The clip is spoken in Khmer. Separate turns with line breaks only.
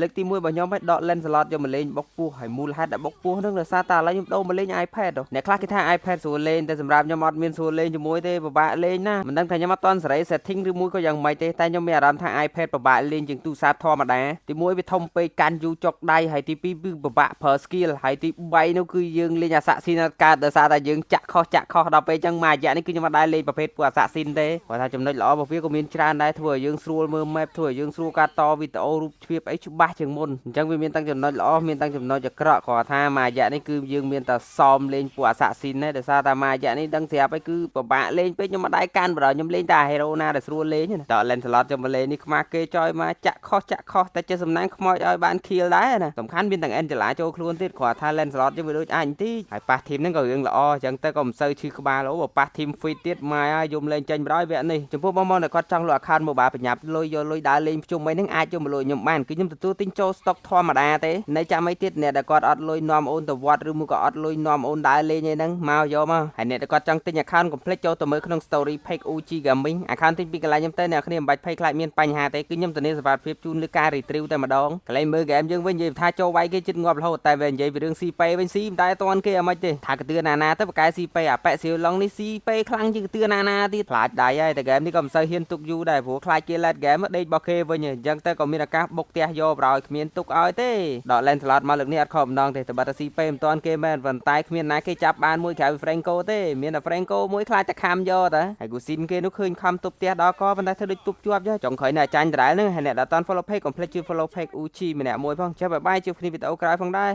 លើកទី1របស់ខ្ញុំឲ្យដក Lancelot យកមកលេងបុកពោះហើយមូលហេតុដែលបុកពោះហ្នឹងដោយសារតែឥឡូវខ្ញុំដូរមកលេង iPad ហ៎អ្នកខ្លះគេថា iPad ស្រួលលេងតែសម្រាប់ខ្ញុំអត់មានស្រួលលេងជាមួយទេពិបាកលេងណាស់មិនដឹងថាខ្ញុំអត់តន់សេរី setting ឬមួយក៏យ៉ាងម៉េចទេតែខ្ញុំមានអារម្មណ៍ថា iPad ពិបាកលេងជាងទូរស័ព្ទធម្មតាទី1វាធំពេកកាន់យូរចុកដៃហើយទី2គឺពិបាកប្រើ skill ហើយទី3នោះគឺយើងលេង Assassin អត់កើតដោយសារតែយើងចាក់ខុសចាក់ខុសដល់ពេលអញ្ចឹងមួយរយៈនេះគឺខ្ញុំអត់ដែលលេងប្រភេទពួក Assassin ទេគាត់ថាចំណុចល្អរបស់វាក៏មានច្រើនដែរធ្វើឲ្យយើងស្រួលមើល map ធ្វើឲ្យយើងស្រួលការតវីដេអូរូបភាពអីច្បាស់ជាងមុនអញ្ចឹងវាមានទាំងចំណុចល្អមានទាំងចំណុចអាក្រក់គាត់ថាមួយរយៈនេះគឺយើងមានតែសមលេងពួក Assassin ទេដោយសារតែមួយរយៈនេះដឹងស្រាប់ហើយគឺពិបាកលេងពេកខ្ញុំមិនដែរកាន់បើខ្ញុំលេងតែ hero ណាដែលស្រួលលេងណាតើ Lancelot ចូលមកលេងនេះខ្មាស់គេចយមកចាក់ខុសចាក់ខុសតែចេះសំណាងខ្មោចឲ្យបាន kill ដែរណាសំខាន់មានទាំង Angela ចូលខ្លួនទៀតគ្រាន់ថា Lancelot យើងវាដូចអញតិចហើយប៉ះ team ហ្នឹងក៏រឿងល្អអញ្ចឹងទៅក៏មិនសូវឈឺក្បាលអូបើប៉ះ team feed ទៀតម៉ែហើយយំលេងចេញបណ្ដោយវគ្គនេះចំពោះបងប្អូនដែលគាត់ចង់លក់ account mobile ប្រញាប់លុយយកលុយដើរលេងភ្ជុំអីហ្នឹងអាចយកមកលក់ខ្ញុំបានគឺខ្ញុំទទួលទិញចូល stock ធម្មតាទេនៅចាំអីទៀតអ្នកដែលគាត់អត់លុយនាំអូនទៅវត្តឬមួយក៏អត់លុយនាំអូនដើរលេងអីហ្នឹងមកយកមកហើយអ្នកដែលគាត់ចង់ទិញ account កុំភ្លេចចូលទៅមើលក្នុង story page UG Gaming account ទិញពីកន្លែងខ្ញុំទៅអ្នកគ្នាមិនបាច់ភ័យខ្លាចមានបញ្ហាទេគឺខ្ញុំធានាសុវត្ថិភាពជូនលើការ retrieve តែម្ដងកន្លែងមើល game យើងវិញនិយាយថាចូលវាយគេចិត្តងាប់រហូតតែវានិយាយពីរឿង CP វិញស៊ីមិនតែតន់គេអាម៉េចទេថាកទឿណាណាទៅបកែ CP អាប៉ែសៀវឡុងនេះ CP ខ្លាំងជាងកទឿណាណាទៀតខ្លាចដៃហើយតែ game នេះក៏មិនសូវហ៊ានទុកយូរដែរព្រោះខ្លាចគេ late game ដេករបស់គេវិញអញ្ចឹងទៅក៏មានឱកាសបុកផ្ទះយកប្រោយគ្មានទុកឲ្យទេដក Lancelot មកលើកនេះអត់ខកម្ដងទេតែបើតែ CP មិនតាន់គេមែនប៉ុន្តែគ្មានណាគេចាប់បានមួយក្រៅពី Franco ទេមានតែ Franco មួយខ្លាចតែខំយកតាហើយគូស៊ីនគេនោះឃើញខំទប់ផ្ទះដល់កប៉ុន្តែធ្វើដូចទប់ជាប់ចុងក្រោយនៅចាញ់ដដែលហ្នឹងហើយអ្នកដែលអត់ follow page កុំភ្លេចជួយ follow page Uchi ម្នាក់មួយផងចេះ bye bye ជួបគ្នាវីដេអូក្រោយផងដែរ។